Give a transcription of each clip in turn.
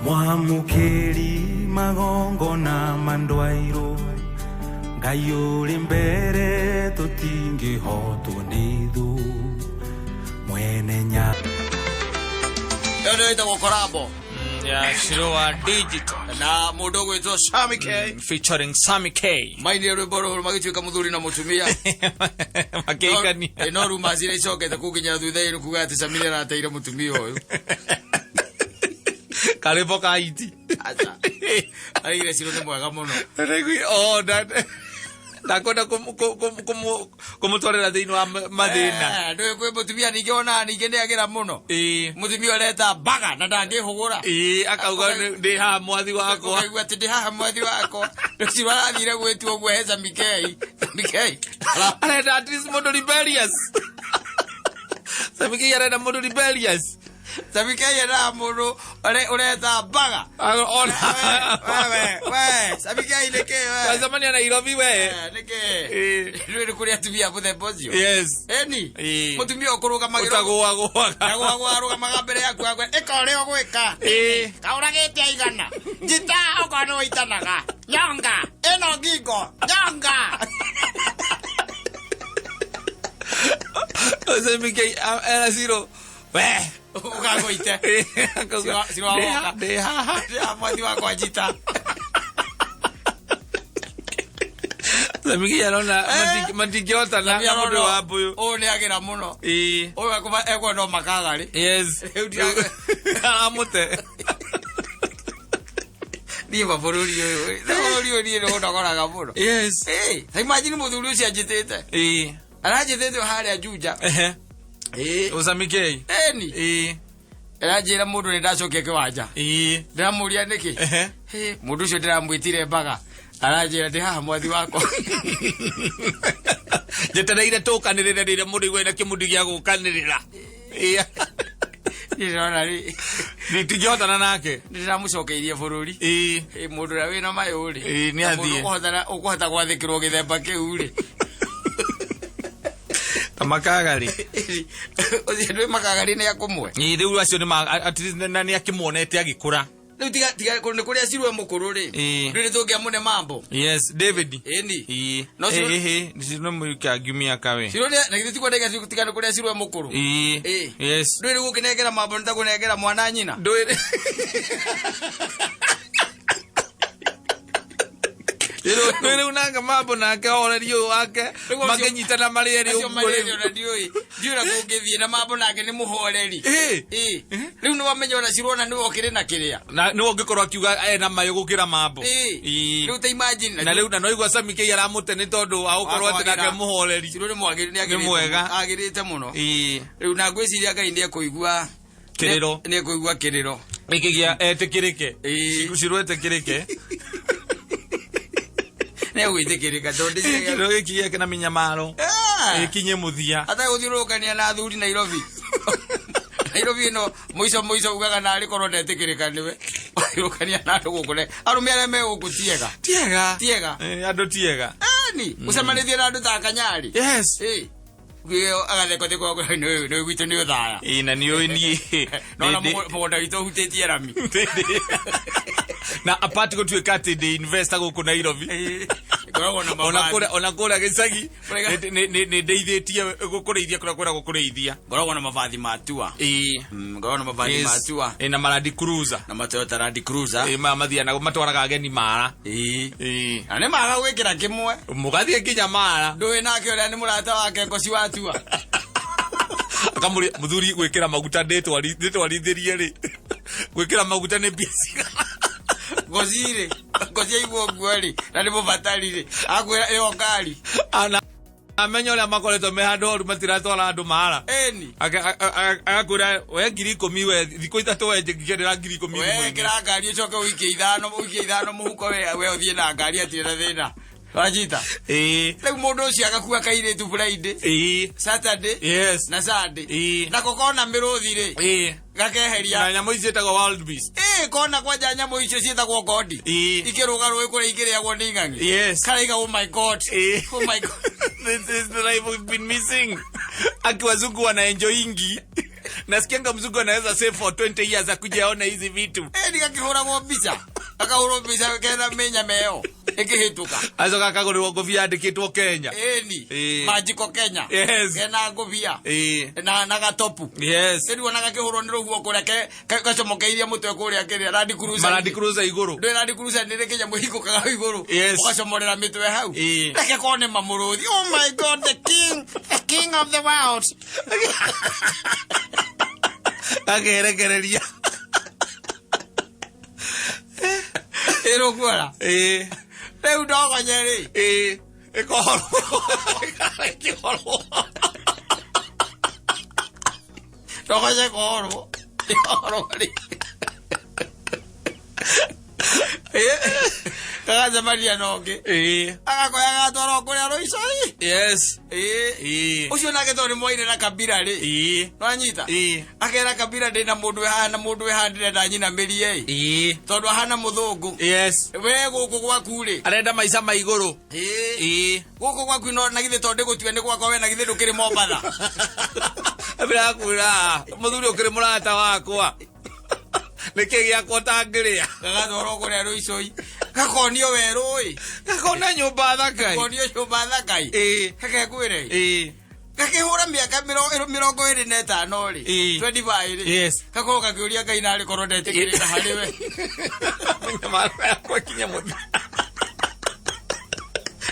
Mwamũkĩri magongona mandwairwo Ngai ũrĩ mbere tũtingĩhotwo nĩ thũ mwene nya Ĩyo nĩyo ĩtagwo korabo Ya Shiroa Digital na mũndũ ũgwĩtwo Sammy K. Featuring Sammy K. Mainire rwĩmbo rũrũ magĩtuĩka mũthuri na mũtumia. Makĩikania. No ruma ciria icokete kũnginyĩra thutha-inĩ kuga atĩ Sammy nĩarateire mũtumia ũyũ. Karĩmbo ka iti. Aca. Araigire Ciro nĩ mwega mũno. Oh, ndakwenda kũmũtwarĩra thĩinĩ wa mathĩna. Eh, ndũĩ kwĩ mũtumia ningĩ onaga ningĩ nĩ agĩra mũno. Mũtumia ũreta mbaga na ndangĩhũgũra. Ĩĩ, akauga ndĩ haha mwathi wakwa. Ũkaigua atĩ ndĩ haha mwathi wakwa. Ciro arathire gwĩtua ũguo he Sammy K. Sammy K. Arenda at least mũndũ rebellious. Sammy K arenda mũndũ rebellious. Sammy K endaga mũndũ ũreta mbaga. Ona. Wewe, we, Sammy K nĩkĩ we? Wacemania Nairobi we. Eh, nĩkĩ? Ĩĩ. Rĩu nĩ kũrĩ atumia a mũthemba ũcio. Yes. Eni, Ĩĩ. mũtumia ũkũrũgamagĩrwo Ũtagũagũaga. Ndagũagũa arũgamaga mbere yaku akwe ĩka ũrĩa ũgwĩka. Ĩĩ. Kaũragĩte aigana. Njita okorwo nĩ ũitanaga. Nyonga. Ĩno ngingo. Nyonga. Sammy K era Ciro. We. Ũkagũite. Akauga, Ciro agoka. Ndĩ haha. Ndĩ mwathi wakwa njita. Sammy K arona matingĩhotana na mũndũ wa mbũyũ. Ũyũ nĩ agĩra mũno. Ĩĩ. Ũyũ ekwenda o makagarĩ. Yes. Rĩu Aramũte. Niĩ mabũrũri ũyũ. Bũrũri ũyũ niĩ nĩ ũndogoraga mũno. Yes. Ĩĩ, ta imagine mũthuri ũcio anjĩtĩte. Ĩĩ. Aranjĩtĩte o harĩa Juja. Ehe. Ĩĩ. Ũ Sammy K. Ĩni. Ĩĩ. Aranjĩra mũndũ nĩ ndacokia kĩwanja. Ĩĩ. Ndĩramũria nĩkĩ? Ehe. Hĩ, mũndũ ũcio ndĩramwĩtire mbaga. Aranjĩra ndĩ haha mwathi wakwa. Njetereire tũkanĩrĩre rĩrĩa mũndũ igwe na kĩmundi gĩa gũkanĩrĩra. Ĩĩ. Niĩ ndĩrona rĩ. Nĩtingĩhotana nake. Ndĩramũcokeirie bũrũri. Ĩĩ. Ĩ, mũndũ ũrĩa wĩna mayũ rĩ. Ĩĩ, nĩ Na mũndũ athiĩ. ũkũhota gwathĩkĩrwo gĩthemba kĩu rĩ. Ta makagarĩ. Ũcio ndwĩ makagarĩ nĩ akũmwe. Ĩĩ, rĩu acio nĩ ma at least na nĩ akĩmuonete agĩkũra. Rĩu tiga tiga nĩ kũrĩa Cirwe mũkũrũ rĩ. Ĩĩ. Ndũĩ nĩ tũngĩamũne mambo. Yes, David. Ĩni. Ĩĩ. No Cirwe- Ĩĩ, ĩĩ, Cirwe mũikangiumia kawe. Cirwe nĩ na githĩ ti kwenda tiga nĩ kũrĩa Cirwe mũkũrũ. Ĩĩ. Ĩĩ. Yes. Ndũĩ rĩu ũkĩnengera mambo nĩ ta kũnengera mwana nyina. Ndũĩ. Ndũĩ rĩu nake mambo nake horeri ũyũ wake Rĩu acio- makĩnyitana marĩ erĩ Acio ũguo marĩ rĩu. erĩ ona ndiũĩ. Ndiũĩ na kũngĩthiĩ na mambo nake nĩ mũhoreri. Ĩĩ. Ĩĩ. Rĩu nĩ wamenya ona Cirwe ona nĩwe ũkĩrĩ na kĩrĩa. Na nĩwe ũngĩkorwo akiuga ena mayũ gũkĩra mambo. Ĩĩ. Ĩĩ. Rĩu ta imagine. Na rĩu na noigua Sammy K aramũte nĩ tondũ wa gũkorwo atĩ nake mũhoreri. Cirwe nĩ mwagĩrĩru nĩ agĩrĩte mwega. Agĩrĩte mũno. Ĩĩ. Rĩu na ngwĩciria Ngai nĩ ekũigua Kĩrĩro. Nĩ ekũigua kĩrĩro. Gĩkĩ gĩa etĩkĩrĩke. Ĩĩ. Cirwe etĩkĩrĩke. Nĩ egwĩtĩkĩrĩka tondũ ndĩciria- Kĩrĩro gĩkĩ gĩake na mĩnyamaro. Ah! Ĩkinye mũthia. Ategũthiũrũrũkania na athuri Nairobi. Nairobi ĩno mũico mũico ugaga narĩ korwo ndetĩkĩrĩka nĩwe. Ũthiũrũrũkania na andũ gũkũ arũme arĩa me gũkũ tiega. Tiega. Tiega. Andũ tiega. Eni, ũcemanĩtie na andũ ta Kanyarĩ. Yes. Ĩ. Agatheko theko nĩ gwitũ nĩ ũthaya. Ĩĩ na nĩ ũĩ niĩ. Nona mũgũnda witũ ũhutĩtie rami. Na apart gũtuĩka atĩ ndĩ investor gũkũ Nairobi. Ngoragwo na Ona mabathi. kũrĩa ona kũrĩa gĩcagi Kũrĩa- nĩ ndeithĩtie gũkũrĩithia kũrĩa kwĩragwo kũrĩithia. Ngoragwo na mabathi ma tua. Ĩĩ. Ngoragwo na mabathi Yes. ma tua. Ĩĩ na Maradi Cruiser. Na ma Toyota Land Cruiser. Ĩĩ maya mathianaga matwaraga ageni Mara. Ĩĩ. Ĩĩ. Na nĩ maga gwĩkĩra kĩmwe. Mũgathiĩ nginya Mara. Ndũĩ nake ũrĩa nĩ mũrata wake Ngoci wa tua. Akamũria mũthuri gwĩkĩra maguta ndĩtwarithĩrie rĩ. Gwĩkĩra maguta nĩ mbia cigana. Ngoci rĩ. Ngoci aigua ũguo rĩ. Na nĩ mũbatari rĩ. Akwĩra ĩyo ngari. Ana amenya ũrĩa makoretwo me handũ horu matiratwara andũ Mara. Ĩni. Agakwĩra we 10,000 we thikũ ithatũ we njĩkĩrĩra 10,000 We thimũ-inĩ. kĩra ngari ũcoke ũikie ithano ũikie ithano mũhuko we ũthiĩ na ngari atirĩ na thĩna. Wajita. Ĩĩ. Rĩu mũndũ ũcio agakua kairĩtu Friday. Ĩĩ. Saturday. Yes. Na Sunday. Ĩĩ. Nako kona mĩrũthi rĩ. Ĩĩ. Gakeheria. Na nyamũ ici ciĩtagwo wild beast. Ĩĩ kona kwanja nyamũ icio ciĩtagwo ngondi. Ĩĩ. Ikĩrũga rũĩ kũrĩa ikĩrĩagwo nĩ ing'ang'i. Yes. Karaiga oh my God. Ĩĩ. Oh my God. This is the life we've been missing. Aki wazungu wanaenjoyingi. Nasikianga mzungu anaweza save for 20 years akuja aone hizi vitu. Ĩni Jane gakĩhũragwo mbica, gakahũrwo mbica kena mĩnyama ĩyo ĩkĩhĩtũka. Acoka akagũrĩrwo ngũbia yandĩkĩtwo Kenya. Ĩni. Ĩĩ. Manjiko Kenya. Yes. Kena ngũbia. Ĩĩ. Na gatopu. Yes. Rĩu ona gakĩhũrwo nĩ rũhuho kũrĩa gacomokeirie mũtwe kũrĩa kĩrĩa Land Cruiser. Marandi Cruiser igũrũ. Ndũĩ Land Cruiser nĩ rĩ kĩnyamũ hingũkaga igũrũ. Yes. Ũgacomorera mĩtwe hau. Ĩĩ. Reke korwo nĩ mamũrũthi. Oh my God, the king of the world. Akerekereria. Ĩrũkuona. Ĩĩ. Rĩu ndogonye rĩ. Ĩĩ. Ĩkohorwo. Ĩkahorwo. Ndogonye kohorwo. Ĩkohorwo rĩ. Gagacemania na ũngĩ. Ĩĩ. Agakoya agatwarwo kũrĩa rũicoi. Yes. Ĩĩ. Ĩĩ. Ũcio nake tondũ nĩ mwaire na Kabila rĩ. Ĩĩ. Nwanyita? Ĩĩ. Akera Kabila ndĩ na mũndũ wĩ haha na mũndũ wĩ haha ndĩrenda nyinamĩrie ĩ. Ĩĩ. Tondũ ahana mũthũngũ. Yes. We gũkũ gwaku rĩ. Arenda maica ma igũrũ. Ĩĩ. Ĩĩ. Gũkũ gwaku no na githĩ tondũ ndĩgũtue nĩ gwakwa we na githĩ ndũkĩrĩ Mombatha. Ndĩrakwĩra mũthuri ũkĩrĩ mũrata wakwa. Nĩkĩ gĩakwa ũtangĩrĩa? Gagatwarwo kũrĩa rũicoi. Gakonio werũ ĩ. Gakona nyũmba thaka. Gakonio nyũmba thaka ĩ. Ĩĩ. Gakekwĩre ĩ. Ĩĩ. Gakĩhũra mĩaka 25 rĩ. Ĩĩ. 25 rĩ. Yes. Gakorwo gakĩũria Ngai narĩ korwo ndetĩkĩrĩte harĩ we. Mĩnyamaro yakwa ĩkinye mũthia.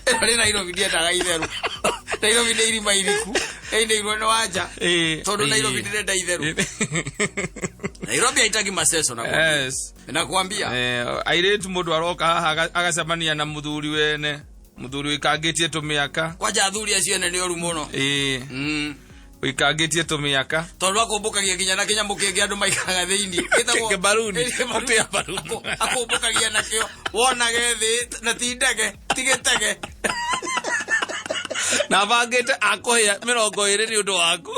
Ĩno nĩ Nairobi ndiendaga itherũ. Nairobi nĩ irima iriku. Ĩinĩirwo nĩ wanja. Ĩĩ. Tondũ Nairobi ndĩrenda itherũ. Nairobi haitagi maceco na Yes. nakwambia. Airĩtu mũndũ aroka haha agacemania na mũthuri wene mũthuri wĩkangĩtie tũmĩaka. Kwanja athuri acio ene nĩ oru mũno. Ĩĩ. Wĩkangĩtie tũmĩaka. Tondũ akũmbũkagia nginya na kĩnyamũ kĩngĩ andũ maikaraga thĩinĩ. Gĩtagwo- Kĩbaruni. Ĩ, kĩbaruni. Mũtĩ ya baruni. Akũmbũkagia nakĩo wonage thĩ na ti ndege ti gĩtege. Na bangĩte akũhĩa 20 nĩ ũndũ waku.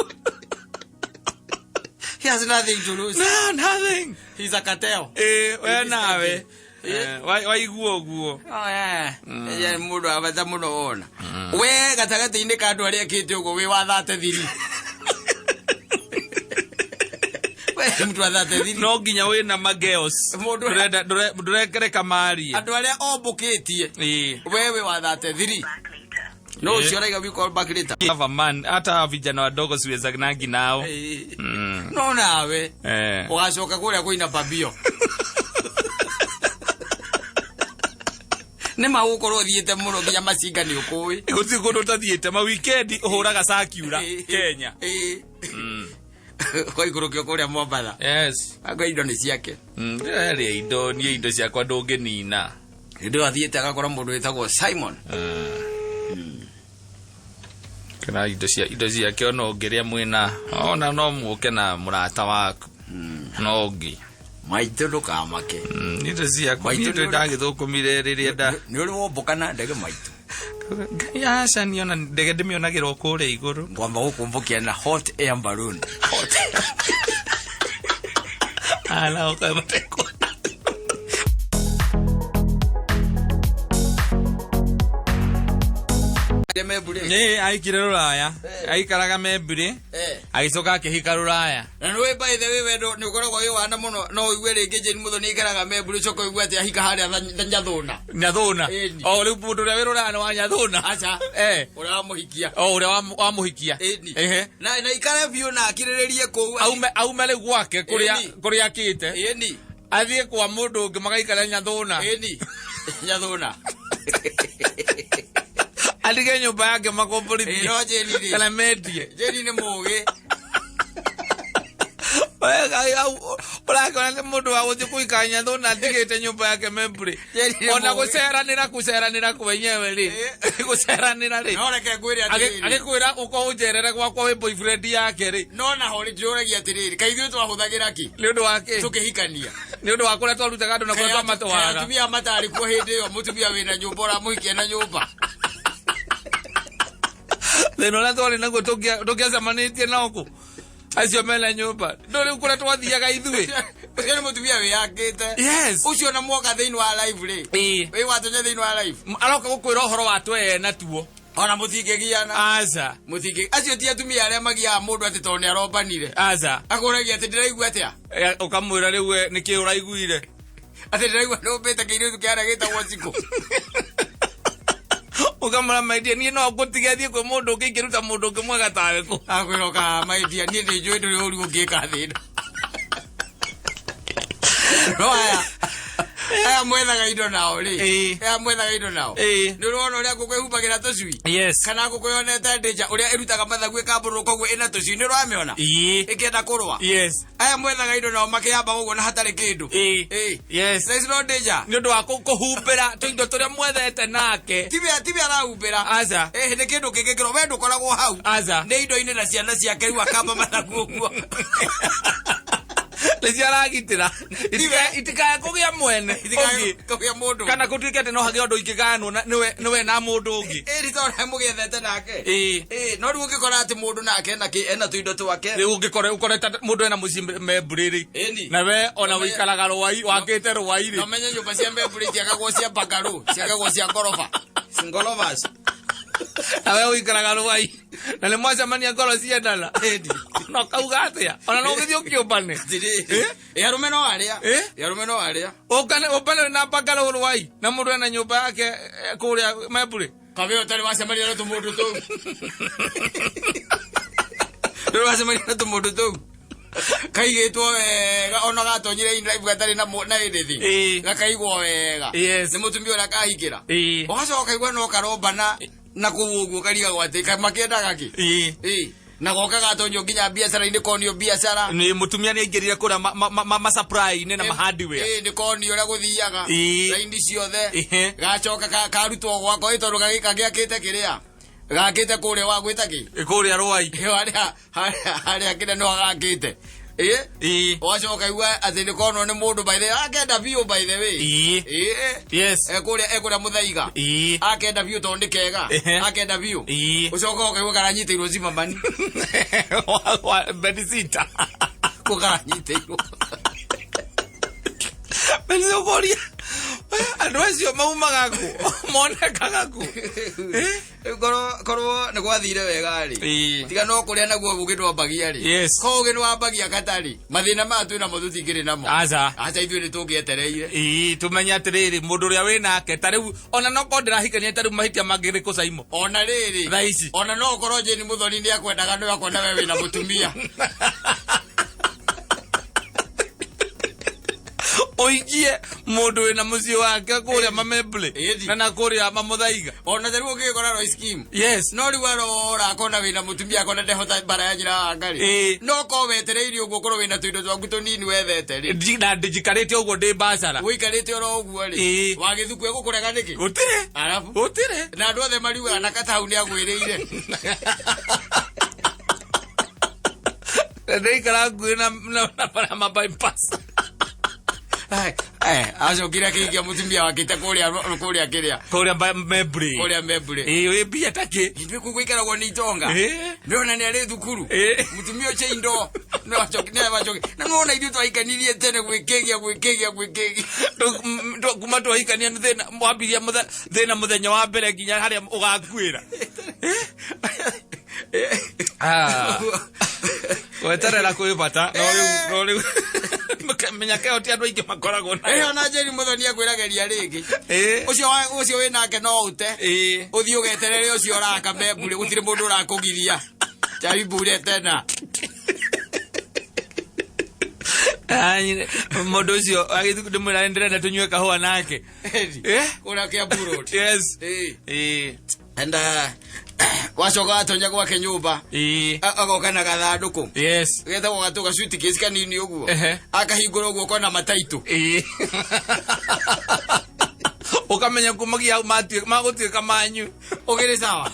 He has nothing to lose. No, nothing. He's a cartel. Ĩĩ, we nawe. Ĩĩ. Waigua ũguo. Oh, yeah. Yeah, mũndũ wa bata mũno wona. We gatagatĩ-inĩ ka andũ arĩa ekĩte ũguo wĩ wa 33. We mtu wa 33. No nginya wĩna mageos. Mũndũ- Ndũrenda ndũrekereka marie. Andũ arĩa ombũkĩtie Ĩĩ. we wĩ wa 33. No ũcio ũraiga we call back later. Have a man, hata vijana wadogo siwezanagi nao. Ĩĩ. No nawe ũgacoka kũrĩa kũina pambio. Nĩ ma gũkorwo ũthiĩte mũno nginya macinga nĩ ũkũĩ. Gũtirĩ kũndũ ũtathiĩte ma wikendi ũhũraga sakiura Kenya. Ĩĩ. Ũgaikũrũkio kũrĩa Mombatha. Yes. Anga indo nĩ ciake. Ndĩrarĩa indo niĩ indo ciakwa ndũngĩnina. Hĩndĩ ĩyo athiĩte agakora mũndũ wĩtagwo Simon. Kana indo cia indo ciake ona ũngĩrĩa mwĩna ona no mũke na mũrata waku. No ũngĩ. Maitũ ndũkamake. Indo ciakwa Maitũ niĩ nĩ ũrĩ- ndagĩthũkũmire rĩrĩa nda Nĩ ũrĩ wombũka na ndege maitũ. Ngai aca niĩ ona ndege ndĩmĩonagĩra o kũrĩa igũrũ. Ngwamba gũkũmbũkia na hot air balloon. Ala ũkamatekwo. Membure. Nĩ aikire rũraya. Aikaraga Membure. Agĩcoka akĩhika rũraya. Na nĩ wĩ by the way wendo nĩ ũkoragwo wĩ wana mũno no ũigue rĩngĩ Jane Muthoni aikaraga Membure ũcoke ũigue atĩ ahika harĩa Nyathũna. Nyathũna. Ĩni. O rĩu mũndũ ũrĩa wĩ rũraya nĩ wa Nyathũna. Aca. Eh. Ũrĩa wamũhikia. O ũrĩa wamũhikia. Ĩni. Ehe. Na ikare biũ na akirĩrĩrie kũu. Aume rĩu gwake kũrĩa Ĩni. kũrĩa akĩte. Ĩni. Athiĩ kwa mũndũ ũngĩ magaikara Nyathũna. Ĩni. Nyathũna. Atige nyũmba yake makomborithie. Ĩ, no Jane rĩ. Kana mendie. Jane nĩ mũgĩ. Ũrakĩona nĩ mũndũ wa gũthiĩ kũikara Nyathũna atigĩte nyũmba yake Membure. Jane nĩ Ona mũgĩ. gũceranĩra kwenyewe rĩ. Gũceranĩra rĩ. No reke ngwĩre atĩrĩrĩ. Agĩkwĩra ũka ũnjerere gwakwa wĩ boyfriend yake rĩ. No naho rĩ ndĩũragia atĩrĩrĩ, kaĩ ithuĩ twahũthagĩra kĩ? Nĩ ũndũ wa kĩ? Tũkĩhikania. Nĩ ũndũ wa kũrĩa twarutaga andũ na kũrĩa Kaĩ twamatwaraga. atumia matarĩ kuo hĩndĩ ĩyo mũtumia wĩna nyũmba ũramũhikia na nyũmba. Thĩna ũrĩa twarĩ naguo tũngĩacemanĩtie nao kũ? Acio mena nyũmba. No rĩu kũrĩa twathiaga ithuĩ. Ũcio nĩ mũtumia wĩyakĩte. Yes. Ũcio na mwoka thĩinĩ wa live rĩ. Ĩĩ. Wĩ watonya thĩinĩ wa live. Aroka gũkwĩra ũhoro wa twee tuo. Ona mũtingĩgiana. Aca. Mũtingĩ acio ti atumia arĩa magiaga mũndũ atĩ tondũ nĩ arombanire. Aca. Akũragia atĩ ndĩraigua atĩa? Ũkamwĩra rĩu we nĩkĩ ũraiguire? Atĩ ndĩraigua nĩũmbĩte kĩirĩtu kĩarĩa gĩtagwo Cikũ. Ũkamũra maidia niĩ no ngũtige thiĩ kwĩ mũndũ ũngĩ ingĩruta mũndũ ũngĩ mwega tawe kũ. Akwĩra ũka maidia niĩ nĩ njũĩ ndũrĩ ũru ũngĩka thĩ ĩno. No aya aya mwethaga indo nao rĩ. Ĩĩ. Aya mwethaga indo nao. Ĩĩ. Nĩ ũrona ũrĩa ngũkũ ĩhumbagĩra tũcui. Yes. Kana ngũkũ yonete ndĩnja ũrĩa ĩrutaga mathagu ĩkambũrũka ũguo ĩna tũcui nĩ ũramĩona. Ĩĩ. Ĩkĩenda kũrũa. Yes. Aya mwethaga indo nao makĩamba ũguo na hatarĩ kĩndũ. Ĩĩ. Ĩĩ. Yes. There is no danger. Nĩ ũndũ wa kũhumbĩra tũindo tũrĩa mwethete nake. Tibe arahumbĩra. Aca. Ĩĩ nĩ kĩndũ kĩngĩkĩrwo we ndũkoragwo hau. Aca. Nĩ indo-inĩ na ciana ciake rĩu akamba mathagu ũguo. Nĩcio aragitĩra. Itikae kũgĩa mwene. Ũngĩ. Kũgĩa mũndũ. Kana gũtuĩke atĩ no hagĩe ũndũ ingĩgayanwo nĩwe na mũndũ ũngĩ. Ĩĩ nĩ tondũ mũgĩethete nake. Ĩĩ. Ĩĩ no rĩu ũngĩkora atĩ mũndũ nake ena tũindo twake. Rĩu ũngĩkora ũkorete mũndũ ena mũciĩ membũrĩ rĩ. Ĩni. Na we ona ũikaraga rwai wakĩte rwai rĩ. No menye nyũmba cia membũrĩ itiakagwo cia bangarũ, ciakagwo cia ngoroba. Ngorovas. Na we ũikaraga rwai. Na nĩ mwacemania ngoro ciendana. Ĩni. Ona ũkauga atĩa? Ona no ũgĩthiĩ ũkĩũmbane. Atĩrĩrĩ. Ĩ arũme no arĩa. Ĩ? Ĩ arũme no arĩa. Ũkane ũmbane na bangarũ rwai na mũndũ ena nyũmba yake kũrĩa membũrĩ. Kabe ũtarĩ wacemania na tũmũndũ tũu. Ndũrĩ wacemania na tũmũndũ tũu. Kaigĩtwo wega ona gatonyire in life gatarĩ na na anything. Ĩĩ. Gakaigwo wega. Yes. Nĩ mũtumia ũrĩa kahingĩra. Ĩĩ. Ũgacoka ũkaigua no karombana na kũu ũguo karigagwo atĩ makĩendaga kĩ. Ĩĩ. Ĩĩ. Na goka gatonyio nginya biacara-inĩ konio biacara. Nĩ mũtumia nĩ aingĩrire kũrĩa ma supply-inĩ na ma hardware. Ĩĩ nĩ konio ũrĩa gũthiaga. Ĩĩ. Raini ciothe. Ĩhĩ. Gacoka karutwo gwako ĩ tondũ gagĩakĩte kĩrĩa. Gakĩte kũrĩa wa gwĩta kĩ. Kũrĩa rwai. Harĩa harĩa kĩrĩa no agakĩte. Ĩĩ. Ĩĩ. Ũgacoka ũkaigua atĩ nĩ konwo nĩ mũndũ by the way akenda biũ by the way. Ĩĩ. Ĩĩ. Yes. Ekũrĩa ekũrĩa mũthaiga. Ĩĩ. Akenda biũ tondũ nĩ kega. Ehe. Akenda biũ. Ĩĩ. Ũcoka ũkaigua karanyitĩirwo Zimmerman. Wa bedsitter. Kũ karanyitĩirwo. Bedsitter ũkoria. Andũ acio maumaga kũ? Monekaga kũ? Eh? Rĩu korwo nĩ gwathire wega rĩ. Ĩĩ. Tiga no kũrĩa naguo ũgĩ ndwambagia rĩ. Yes. Ko ũgĩ nĩwambagia katarĩ. Mathĩna maya twĩ namo tũtingĩrĩ namo. Aca. Aca ithuĩ nĩ tũngĩetereire. Ĩĩ tũmenye atĩrĩrĩ mũndũ ũrĩa wĩ nake ta rĩu ona no korwo ndĩrahikania ta rĩu mahĩtia mangĩrĩ kũ Saimo. Ona rĩrĩ. Thaa ici. Ona no ũkorwo Jane Mũthoni nĩ akwendaga nĩ akona we wĩna mũtumia. Ũikie mũndũ wĩna mũciĩ wake kũrĩa mamemblĩ Ĩĩ. na na kũrĩa mamũthaiga. Ona ta rĩu ũngĩgĩkora Royce Kim. Yes. No rĩu arora akona wĩna mũtumia akona ndehota mbara ya nyina wa ngarĩ. Ĩĩ. No korwo wetereire ũguo ũkorwo wĩna tũindo twaku tũnini wethete rĩ. Na ndĩnjikarĩte ũguo ndĩ bacara. Ũikarĩte oro ũguo rĩ. Ĩĩ. Wagĩthuku egũkũrega nĩkĩ? Gũtirĩ. Arabu. Gũtirĩ. Na andũ othe mariugaga na katau nĩ agwĩrĩire. Ndĩikara nguĩ na bara ma bypass. Acokire akĩhikia mũtumia wakĩte kũrĩa kũrĩa kĩrĩa. Kũrĩa membrĩ. Kũrĩa membrĩ. Ĩĩ wĩ mbia ta kĩ. Ithuĩ kũu gũikaragwo nĩ itonga. Ĩĩ. Nĩona nĩ arĩ thukuru. Ĩĩ. Mũtumia ũcio indo. No acoki nĩ acoki. Na nĩwona ithuĩ twahikanirie tene gwĩkĩgia gwĩkĩgia gwĩkĩgia. Kuma twahikania nĩ thĩna mwambirie thĩna mũthenya wa mbere nginya harĩa ũgakuĩra. Ah. Gweterera kwĩ bata no rĩu menya keo ti andũ aingĩ makoragwo nayo. Ĩyo na Njeri Mũthoni akwĩrageria rĩngĩ. Ĩĩ. Ũcio ũcio wĩ nake no ũte. Ĩĩ. Ũthiĩ ũgeterere ũcio ũraka mbembure gũtirĩ mũndũ ũrakũgiria. Jaribu tena. Mũndũ ũcio agĩthiĩ ndĩmwĩra ndĩrenda tũnyue kahũa nake. Eh? Kũrĩa Kiambu Road. Yes. Ĩĩ. Ĩĩ. And wacoka watonya gwake nyũmba Ĩĩ. agoka na gathandũkũ Yes. getagwo gatũ ga suitcase kanini ũguo Ehe. akahingũra ũguo kona mataitũ Ĩĩ. Ũkamenya kumagia hau magũtuĩka manyu. ũgĩrĩ sawa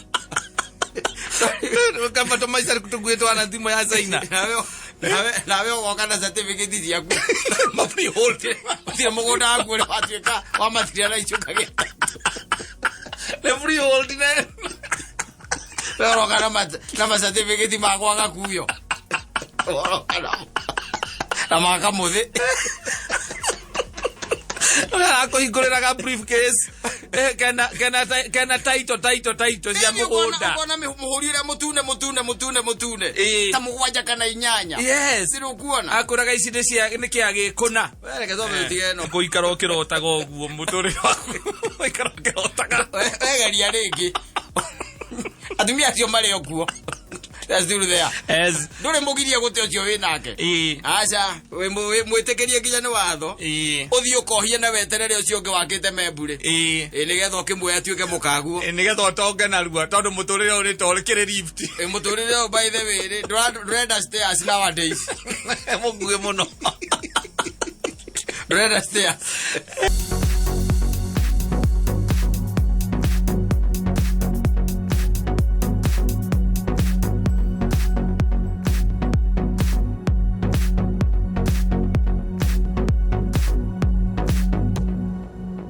Kamba tũmaica tũkuĩtwo na thimũ ya China. Nawe ũgoka na certificate ciaku. Ma freehold. Gũtirĩ mũgũnda waku ũrĩa watuĩka wa materialize ũkagĩa title. Nĩ freehold ne. We ũroka na ma certificate ma gwa gakuyo. Ũroka namo. Na ma kamũthĩ. Arakũhingũrĩra ga briefcase kena kena kena title title title cia mũgũnda. Ũkona mũhũri ũrĩa mũtune mũtune mũtune mũtune. Ĩĩ. Ta mũgwanja kana inyanya. Yes. Sirĩ ũkuona. Akwĩraga ici nĩ cia nĩ kĩa gĩkũna. Reke twambe tũtige ĩno. Gũikara ũkĩrotaga ũguo mũtũrĩre waku. Gũikara ũkĩrotaga. Wegeria rĩngĩ. Atumia acio marĩ o kuo. They're still there. Yes. Ndũrĩ mũgirie gũte ũcio wĩ nake. Ĩĩ. Aca, mwĩtĩkĩrie nginya nĩ watho. Ĩĩ. Ũthiĩ ũkohie na weterere ũcio ũngĩ wakĩte membure. Ĩĩ. Ĩ nĩgetha ũkĩmuoya atuĩke mũkaguo. Nĩgetha ũtonge narua tondũ mũtũrĩre ũyũ nĩ ta ũkĩrĩ lift. Ĩ mũtũrĩre ũyũ by the way rĩ, ndũrenda stairs nowadays. Mũkuhĩ mũno. Ndũrenda stairs.